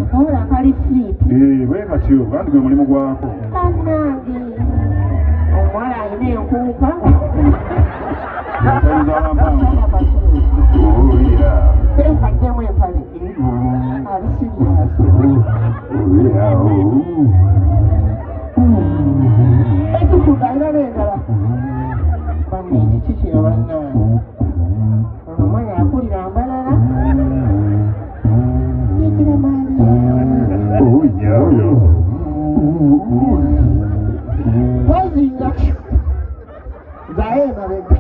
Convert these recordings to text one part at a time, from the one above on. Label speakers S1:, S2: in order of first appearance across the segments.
S1: Akawala kali fit.
S2: Bwe katyo kandi gwe mulimu gwako.
S1: Bannange omuwala alina enkuuka. Kajjemu empale. Ali serious. Ekifudde alina n'endala. Bannange kiki kino bannange? Ono omwana akulira mbalala. Bikira Maria. Wazinga. Zae mabega.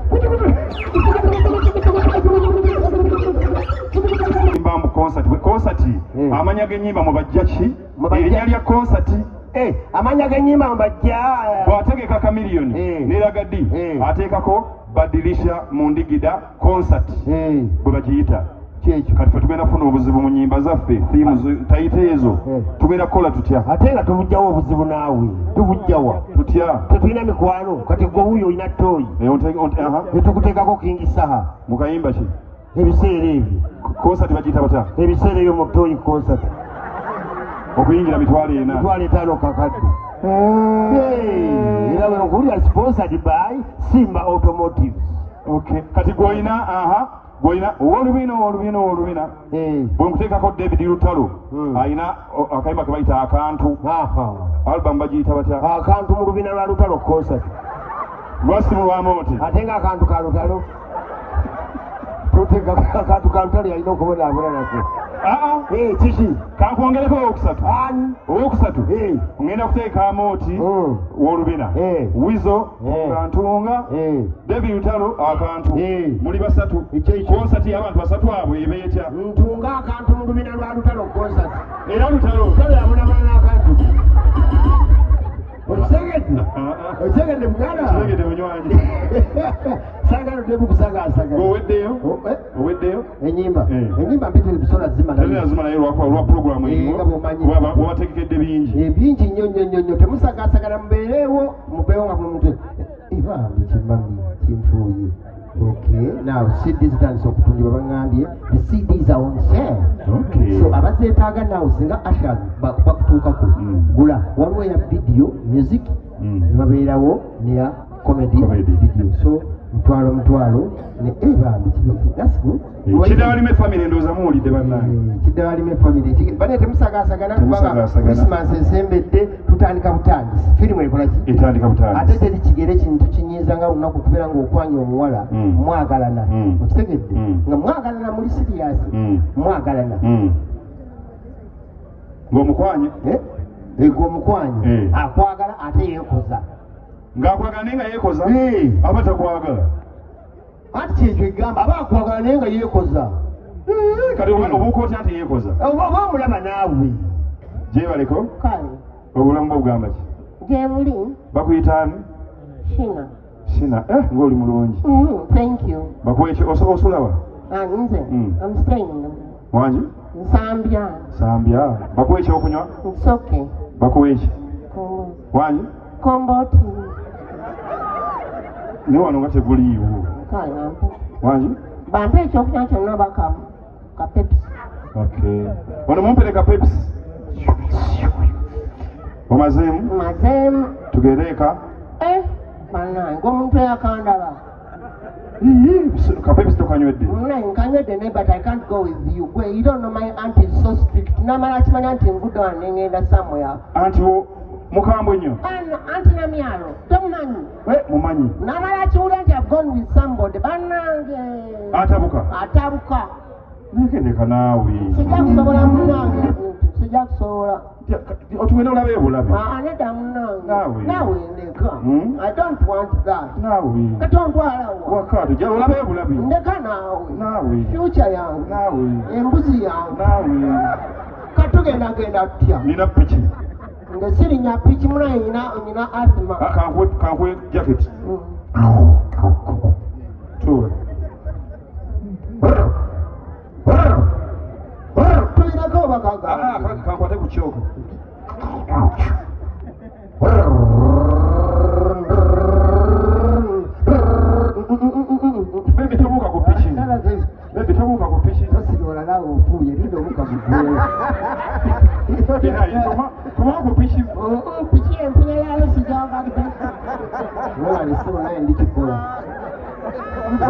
S2: Mbu concert, concert. Amanya g'ennyimba mubajja ki? Erinnya lya concert.
S3: Amanya g'ennyimba mubajja.
S2: Bw'ategeka Chameleone ne Ragga Dee ateekako Badilisha Mundigida concert. Bwe bagiyita. Kati ffe tugenda kufuna obuzibu mu nnyimba zaffe, themes tayite ezo. Tugenda kukola tutya?
S3: Ate nga tubujjawo obuzibu naawe. Tubujjawa.
S2: Tutya?
S3: Tetulina mikwano. Kati gwe wuuyo olina ttooyi. Tetukuteekako King Saha.
S2: Mu kayimba ki?
S3: Ebiseera ebyo.
S2: Concert bagiyita batya?
S3: Ebiseera ebyo mu ttooyi concert.
S2: Okuyingira 400.
S3: 500 kakadde. Era bwe nkuwulira sponsored by Simba Automotives.
S2: Okay. Kati gw'olina gw'olina ow'olubina ow'olubina ow'olubina. Bwe nkuteekako David Lutalo alina akayimba ke bayita Akantu. Album bagiyita batya?
S3: Akantu mu lubina lwa Lutalo concert.
S2: Lwasimu lwa Mooti.
S3: Ate nga akantu ka Lutalo. Tuteeka akantu ka Lutalo yalina okubonaabona nako. Kiki?
S2: Kankwongereko owokusatu. Ani? Owokusatu. Ngenda kuteeka Amooti w'olubina. Wizo Ntunga, David Lutalo Akantu. Muli basatu. Concert y'abantu basatu abo ebeetya.
S3: Ntunga akantu mu lubina lwa Lutalo concert.
S2: Era Lutalo.
S3: Lutalo yabonaabona n'akantu. Okitegedde? Okitegedde muganda?
S2: Okitegedde munywanyi.
S3: Saagala oddemu kusagaasagana.
S2: Oweddeyo? Oweddeyo?
S3: Ennyimba. Ennyimba mpitirivu bisobola zimala.
S2: Tebina zimala naye lwa pulogulaamu eno.
S3: Nga bw'omanyi.
S2: Wabategekedde bingi.
S3: Bingi nnyo nnyo nnyo nnyo. Temusagaasagana mubeereewo, mubeewo nga buli muntu. Bambi kimami kinfuuye. Okay, now CDs zitandise okutundibwa baŋŋambye the CDs are on sale.
S2: Okay.
S3: So abazeetaaga now singa ushers bakutuukako gula. Waliwo eya video music ne babeerawo neya comedy video. So mutwalo mutwalo ne bambi kibiki. That's good.
S2: Kidawalime family ndowooza muwulidde bannange.
S3: Kidawalime family. Bane temusagaasagana kubanga Christmas esembedde tutandika butandisi. Firimu ekola ki?
S2: Etandika butandisi.
S3: Ate teri kigere kintu kinyiiza nga lunaku kubeera ng'okwanya omuwala mwagalana. Okitegedde? Nga mwagalana muli serious. Mwagalana.
S2: Ng'omukwanye?
S3: Ng'omukwanye. Akwagala ate yeekoza.
S2: Ng'akwagala naye nga yeekoza? Aba takwagala.
S3: Ati kyekyo egamba aba akwagala naye nga yeekoza.
S2: Kati obuuka otya nti yeekoza?
S3: Oba omulaba naawe.
S2: Gyebaleko?
S1: Kale.
S2: Obulamu bwo bugamba ki?
S1: Gyebuli.
S2: Bakuyita ani?
S1: Shina.
S2: Shina, ng'oli mulungi.
S1: Thank you.
S2: Bakuwa ekyo osulawa?
S1: Nze. I'm staying.
S2: Wangi?
S1: Nsambya.
S2: Nsambya. Bakuwa ekyokunywa?
S1: It's okay.
S2: Bakuwa eki? Wangi?
S1: Komboti.
S2: Naye wano nga teguliiwo.
S1: Kale bampe.
S2: Wangi?
S1: Bampe ekyokunywa kyonna oba ka Pepsi.
S2: Okay. Wano mumpere ka Pepsi. Omazeemu?
S1: Mazeemu.
S2: Tugende eka?
S1: Bannange omuntu eyakandaba.
S2: Ka Pepsi tokanywedde?
S1: Munange nkanywedde naye but I can't go with you. Gwe you don't know my aunt is so strict. Namala akimanya nti nvudde wano ne ngenda somewhere.
S2: Anti wo mukambwe nnyo?
S1: Anti Namyalo, tomumanyi?
S2: Mumanyi.
S1: Namala akiwulira nti I've gone with somebody. Bannange.
S2: Atabuka?
S1: Atabuka.
S2: Ndeka naawe.
S1: Sijja kusobola munnange. Sijja kusobola.
S2: Otugende olabe obulabe.
S1: Nedda munnange.
S2: Naawe.
S1: Naawe ndeka. I don't want that.
S2: Naawe.
S1: Kati ontwala wa?
S2: Waka tujja olabe obulabe.
S1: Ndeka naawe.
S2: Naawe.
S1: Future yange.
S2: Naawe.
S1: Embuzi yange.
S2: Naawe.
S1: Katugenda genda tutya?
S2: Nina piki.
S1: Nze sirinya piki munaye nyina asthma.
S2: Kankuwe jacket. Tuula.
S1: Tulinako oba kagamba?
S2: Kankwate ku kyoko.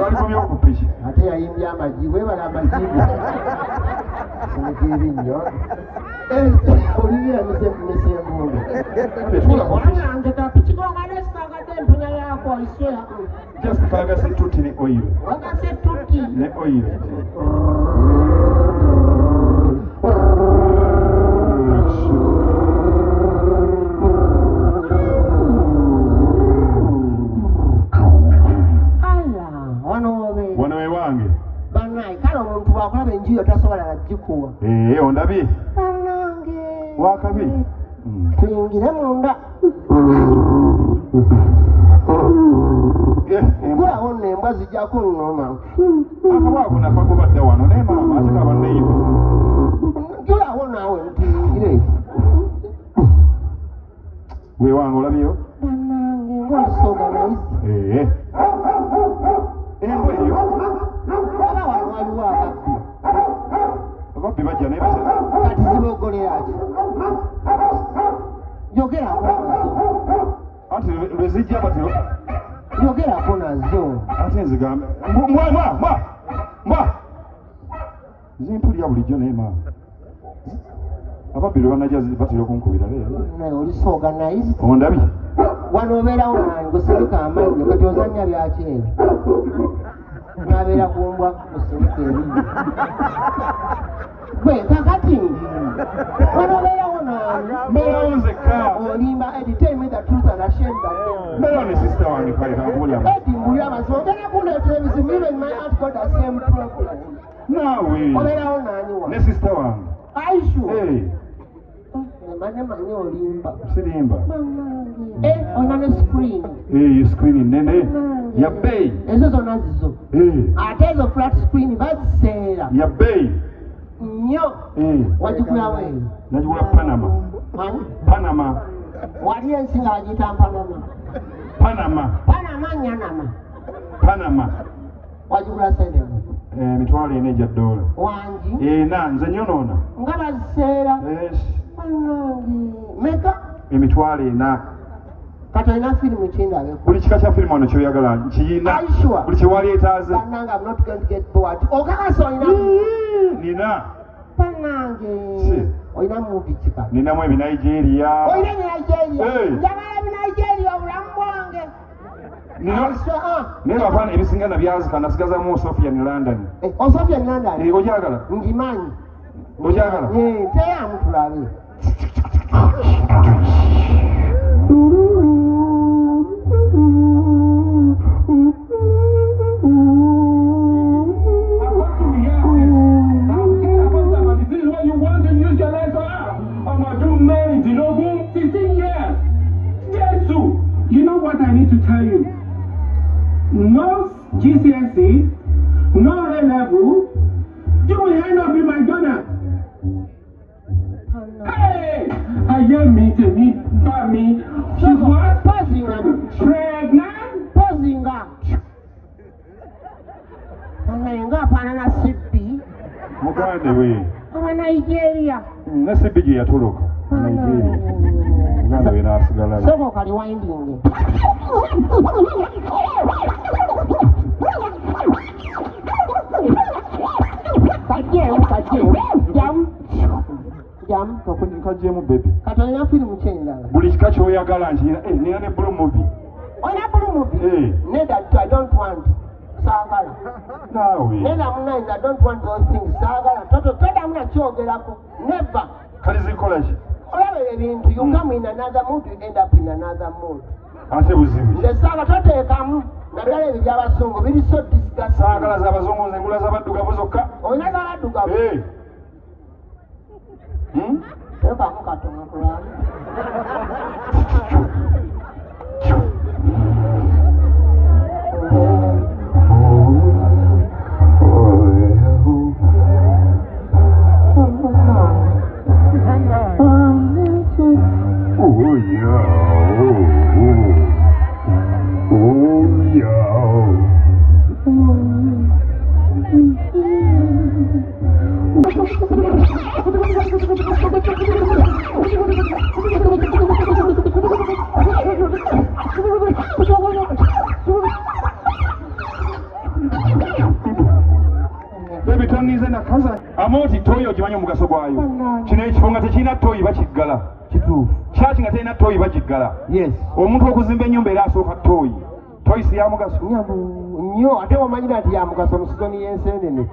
S2: Walikomyewo ku piki.
S1: Ate yayimbye amagi, weebale amagi go. Sinika ebinnyo. Olivia Misembundo. Wanange kapiki gonga nesikagadde empunya yaako, I swear.
S2: Just kagase tutti ne oil.
S1: Wagase tutti.
S2: Ne oil.
S1: Wano ewange. Banaye kale omuntu bw'akulaba enju yo tasobola nagikuwa.
S2: Ondabye.
S1: Bannange.
S2: Wakabi.
S1: Tuyingire munda. Gulawo nno embwa zijja kunnuma.
S2: Akabwa ako nakagoba dda wano naye maama ate kaba neighbor.
S1: Gulawo naawe tuyingire.
S2: Gwe wange olabyeyo?
S1: Bannange ng'olisooganayizi.
S2: Embwa eyo.
S1: Oba wano waliwo ababbi.
S2: Ababbi bajja naye basa.
S1: Kati ziboggolera ki? Yogerako nazo.
S2: Anti lwe zijja batero.
S1: Yogerako nazo.
S2: Ate nzigambe. Mbwa mbwa mbwa. Mbwa. Zimpulira bulijjo naye maama. Ababbi lwe banajja batera okunkubira leero.
S1: Naye olisooganayizi.
S2: Ondabye.
S1: Wano obeerawo nange osirika amannyo kati ozannya byaki ebyo? Nabeera ku mbwa osirika ebinnyo. Gwe kakati wano obeerawo nange.
S2: Mbeerawo nzekka.
S1: Olimba Eddie, tell me the truth and shame the devil.
S2: Mbeerawo ne sister wange kale kankubuulire.
S1: Eddie mbulira amazima ogenda kundeetera ebizibu even my aunt got the same problem.
S2: Naawe.
S1: Obeerawo nani wa?
S2: Ne sister wange.
S1: Are you sure?
S2: Hey.
S1: Mbadde manyi olimba.
S2: Sirimba.
S1: Olina ne screen.
S2: Screen nnene. Ya bbeeyi.
S1: Ezo zonna zizo. Ate ezo flat screen baziseera.
S2: Ya bbeeyi.
S1: Nnyo. Wagigulawo eyo?
S2: Nagigula Panama. Panama.
S1: Wali ensi nga bagiyita Panama.
S2: Panama.
S1: Panama nyanama.
S2: Panama.
S1: Wagigula ssente mmeka?
S2: Emitwalo ena egya ddoola.
S1: Wangi?
S2: Ena, nze nyonoona.
S1: Nga baziseera. Bannange. Meka?
S2: Emitwalo ena.
S1: Kati olina firimu kindabeko.
S2: Buli kika kya firimu wano ky'oyagala nkiyina.
S1: Are you sure?
S2: Buli kye waleetaaze.
S1: Bannange, I'm not going to get bored. Okakasa olina?
S2: Nina.
S1: Bannange. Olina movie ki kati?
S2: Ninamu ebinigeria.
S1: Olina ebinigeria? Njagala ebinigeria obulamu bwange.
S2: Naye lwakuba ebisinga nabyazika nasigazamu Osofia ne London.
S1: Osofia ne London?
S2: Ogyagala?
S1: Ngimanyi.
S2: Ogyagala?
S1: Teyamu tulabe.
S4: This is what you want to use your life for. Ọmọdún mẹ́rìndínlógún, 16 years. Jésù, you know what I need to tell you? No GCSE, no A level, you will end up in McDonald's. Hey! Ayé mi tèmi bá mi. She's what? Pregnant?
S1: Pozinga. Nga afaanana Sibbi.
S2: Mugande we.
S1: Aba Nigeria.
S2: Ne Sibbi gye yatoloka. Nigeria. Muganda we n'asigalayo.
S1: Sooka okaliwindinge. Kajjeemu, kajjeemu. Jamu. Jamu.
S2: Kajjeemu baby.
S1: Kati olina firimu ki endala?
S2: Buli kika ky'oyagala nkirina. Nina ne blue movie.
S1: Olina blue movie? Nedda, I don't want. Saagala.
S2: Naawe.
S1: Nedda munnange, I don't want those things. Saagala. Toddamu nakyogerako. Never.
S2: Kali zikola ki?
S1: Olaba ebintu, you come in another mood, you end up in another mood.
S2: Ate buzibu.
S1: Nze saagala toteekamu. Naddala ebyo by'abazungu biri so disgusting.
S2: Saagala z'abazungu nze ngula z'abaddugavu zokka.
S1: Olina z'abaddugavu? Teekamu katono tulabe.
S2: Oh yeah, oh yeah. Oh. Debi tonize nakaza Amooti toyi ogimanyi omugaso gwayo. Kino ekifo nga tekirina toyi bakiggala.
S3: Kituufu.
S2: Kyaki nga terina toyi bagiggala.
S3: Yes.
S2: Omuntu okuzimba ennyumba era asooka toyi. Toyi si ya mugaso.
S3: Nnyo ate omanyira nti ya mugaso mu sizoni y'ensenene.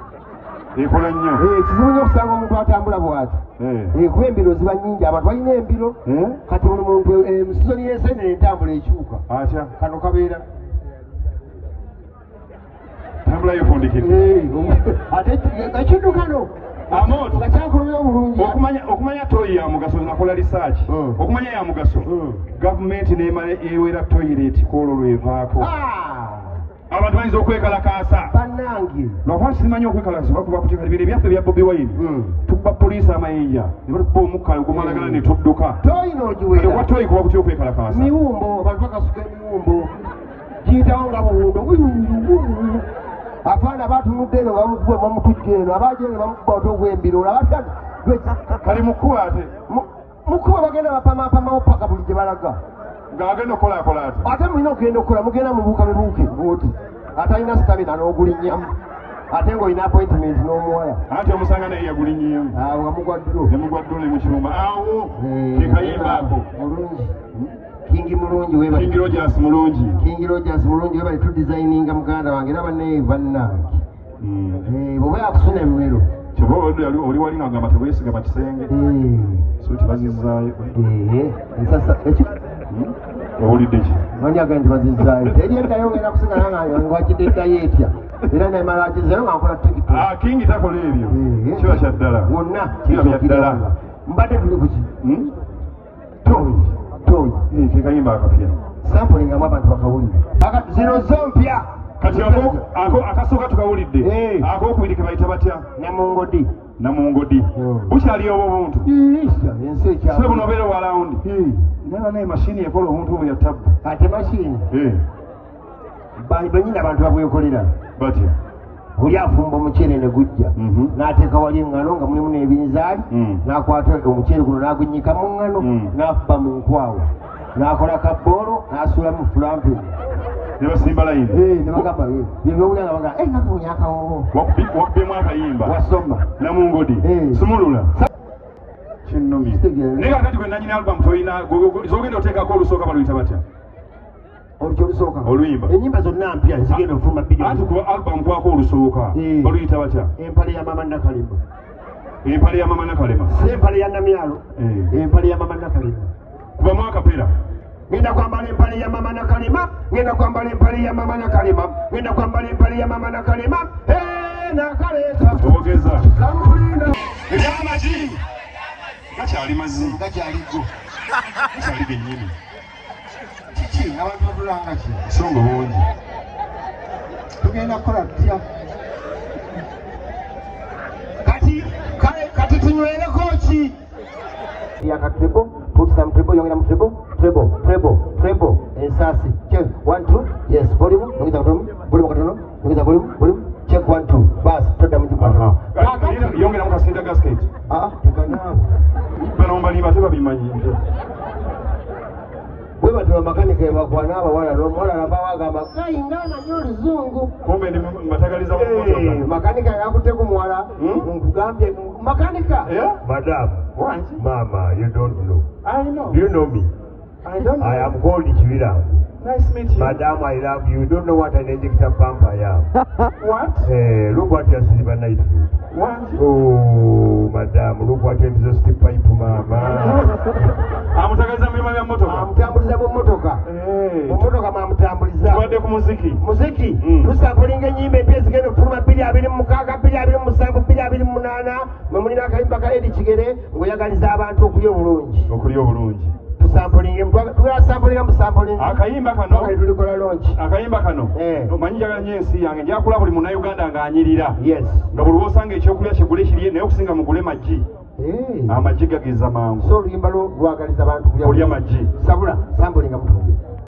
S2: Ekola nnyo.
S3: Kizibu nnyo okusanga omuntu atambula bw'ati. Kuba embiro ziba nnyingi, abantu balina embiro. Kati buli muntu mu sizoni y'ensenene entambula ekyuka.
S2: Atya?
S3: Kano kabeera.
S2: Tambula yefundikidde.
S3: Ate ekintu kano
S2: Amooti
S3: nga kyakulumya obulungi.
S2: Okumanya toyi ya mugaso nakola research. Okumanya ya mugaso. Gavumenti n'emala ewera toilet kwolwo lwevaako. Abantu bayinza okwekalakaasa.
S3: Bannange.
S2: Lwakuba simanyi okwekalakaasa bakuba kuteeka bino ebyaffe ebya Bobi Wine. Tukuba poliisi amayinja ne batukuba omukka ogumalagala ne tudduka.
S3: Toyi n'ogiwera.
S2: Kati toyi kuba kutya okwekalakaasa?
S3: Miwumbo, abantu bakasuka emiwumbo. Giyitawo nga buwundo. Afaana batunudde eno nga bamukuba bamutujja eno, abaja eno bamukuba ate ogw'embiro.
S2: Kali mukuba ate?
S3: Mukuba bagenda bapamapamawo paka buli gye balaga.
S2: Ng'agenda okukolaakola ate?
S3: Ate mulina okugenda okukola, mugenda mubuuka mibuuke bw'oti. Ate alina stamina n'ogulinnyamu. Ate ng'olina appointment n'omuwala.
S2: Anti omusanga naye yagulinnyeemu.
S3: Awo nga mugwa ddulo.
S2: Ne mugwa ddulo ne mukirumba. Awo ke kayimba ako.
S3: Mulungi. Kingi mulungi webale.
S2: King Rogers mulungi.
S3: King Rogers mulungi webale tu designinga muganda wange era banne bannange. Bw'oba yakusuna emiwero.
S2: Kyova oli wali ng'agamba teweesigama kisenge. So tebazizzaayo.
S3: Ensasa eki?
S2: Owulidde ki?
S3: Ani agambye nti bazizzaayo? Teri eddayo ngenda kusigala nga ngwakidde eddayo etya. Era nemala agizzayo nga nkola tikiti.
S2: Kingi takola ebyo. Kiba kya ddala.
S3: Wonna
S2: kiba kya ddala.
S3: Mbadde tuli ku ki?
S2: Toyi.
S3: Toyi.
S2: Ke kayimba akapya.
S3: Sampling amu abantu bakawulire. Zino zo mpya.
S2: Kati akasooka tukawulidde. Akookubiri ke bayita batya?
S3: Namungodi.
S2: Namungodi. Bukyali obwo obuntu.
S3: Ensi ekyali.
S2: So buno obeera wa lawundi. Naye naye mashini ekola obuntu obwo ya tabbu.
S3: Ate mashini? Banyina abantu babwekolera.
S2: Batya?
S3: Oli afumba omuceere ne gujja. N'ateeka wali eŋŋano nga mulimu n'ebinzaali. N'akwata omuceere guno n'agunnyika mu ŋŋano. N'afuba mu nkwawa. N'akola kabboolo n'asuulamu fulampeni.
S2: Ne basimba layini.
S3: Ne bagamba byewulira nga bagamba nakakunya akawoowo.
S2: Wakubyemu akayimba.
S3: Wasoma.
S2: Namungodi. Sumulula. Kinnumye. Naye kaakati gwe nannyini album toyina z'ogenda oteekako olusooka baluyita batya?
S3: Olutyo olusooka.
S2: Oluyimba.
S3: Ennyimba zonna mpya zigenda okufuluma bbiri.
S2: Anti ku album kwako olusooka baluyita batya?
S3: Empale ya Mama Nakalema.
S2: Empale ya Mama Nakalema.
S3: Si empale ya Namyalo. Empale ya Mama Nakalema.
S2: Kubamu akapera.
S3: Ngenda kwambala empale ya Mama Nakalema. Ngenda kwambala empale ya Mama Nakalema. Ngenda kwambala empale ya Mama Nakalema. Nakaleka.
S2: Ogeza.
S3: Kamulinda.
S2: Ebyamagi. Gakyali mazzi.
S3: Gakyali go.
S2: Gakyali gennyini.
S3: Kiki abantu batulanga ki?
S2: Songo bungi.
S3: Tugenda kukola tutya? Kati tunywereko ki? Yaka triple, put some triple, yongera mu triple, treble, treble, treble, ensasi. Check, 1, 2, yes, volume, yongeza volume, volume katono, yongeza volume, volume, check 1, 2, bas, todda mu kikwata.
S2: Yongera mu kasinda gasket.
S3: Tekanaawo.
S2: Bano mbalima tebabimanyi.
S3: Bwe batula makanika ebakwana abawala n'omuwala nabawagamba gayi nga amanyi oluzungu.
S2: Kumbe ndi mbatagaliza mu mmotoka.
S3: Makanika yakutte ku muwala, nkugambye makanika.
S5: Madam, Mama, you don't know.
S2: I know.
S5: Do you know me?
S2: I don't know.
S5: I am called Chibirango.
S2: Nice to meet you.
S5: Madam, I love you. You don't know what an injector pump I am.
S2: What?
S5: Look what your silver nitrate.
S2: What?
S5: Oh, madam, look what your exhaust pipe, mama.
S2: Amutagaliza mu bya mmotoka.
S3: Amutambuliza mu mmotoka. Mu mmotoka mwamutambuliza.
S2: Tubadde ku muziki.
S3: Muziki. Tusapolinga ennyimba empya ezigenda okufuluma 2026, 2027, 2028. Mwe mulina akayimba ka Eddie Kigere ng'oyagaliza abantu okulya obulungi.
S2: Okulya obulungi.
S3: Tusampolinge, tugala sampolinga musampolinge.
S2: Akayimba kano.
S3: Tulikola launch.
S2: Akayimba kano. Omanyi njagala nnyo ensi yange, njakula buli munnayuganda ng'anyirira.
S3: Yes.
S2: Nga buli lw'osanga ekyokulya kigule kirye naye okusinga mugule magi. Amagi gageza mangu.
S3: So oluyimba lwo lwagaliza abantu
S2: kulya magi.
S3: Sabula, sampolinga mutundu.